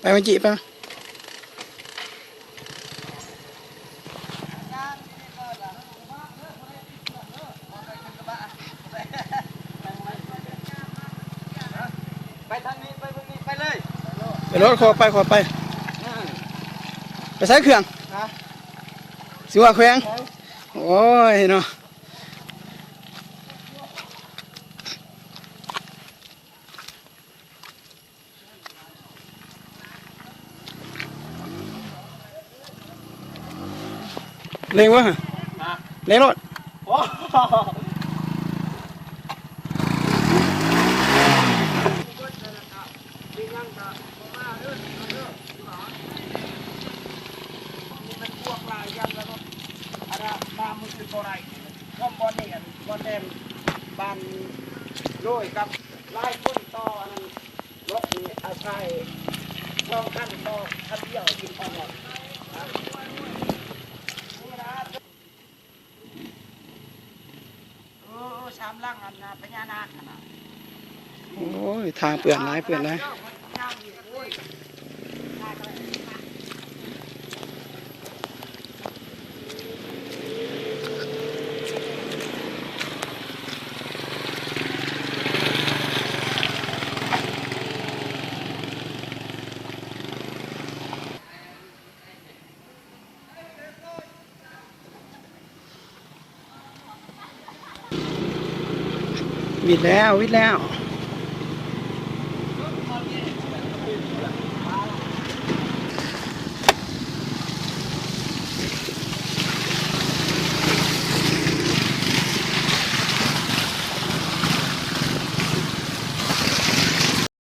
ໄປ ມັນຈິ ໄປ ໄປທາງນີ້ ໄປເບິ່ງນີ້ ໄປເລີຍ ໄປໂລດ ຂໍໄປ ຂໍໄປ ອືມ ໄປໃສເຄື່ອງ? ຮະ? ຊິວ່າແຂວງ? ໂອ້ຍເນາະ. ເລັ່ງເວີ້ຍ ຮະ? ເລັ່ງໂລດ ໂອ້ ມີຫຍັງກະບໍ່ມາເດີ ພີ່ນ້ອງເດີ ມີມັນພວກຫຼາຍຢ່າງລະລົດ ອັນນະ ມາມື້ອື່ນບໍ່ໄດ້ ຄວາມບໍ່ແໜ້ນ ບໍ່ແໜ້ນ ບ້ານໂລຍກັບຫຼາຍຄົນຕໍ່ ອັນນັ້ນ ລົດນີ້ອາໄສສອງຄັນຕໍ່ຄັນດຽວ ກິນພໍງອດ ໂອ້ ສາມຫຼັງ ອັນນະ ພະຍານາກຫັ້ນນະ ໂອ້ຍ ທາງເປື້ອນຫຼາຍ ເປື້ອນຫຼາຍ. ວິດແລ້ວ ວິດແລ້ວ.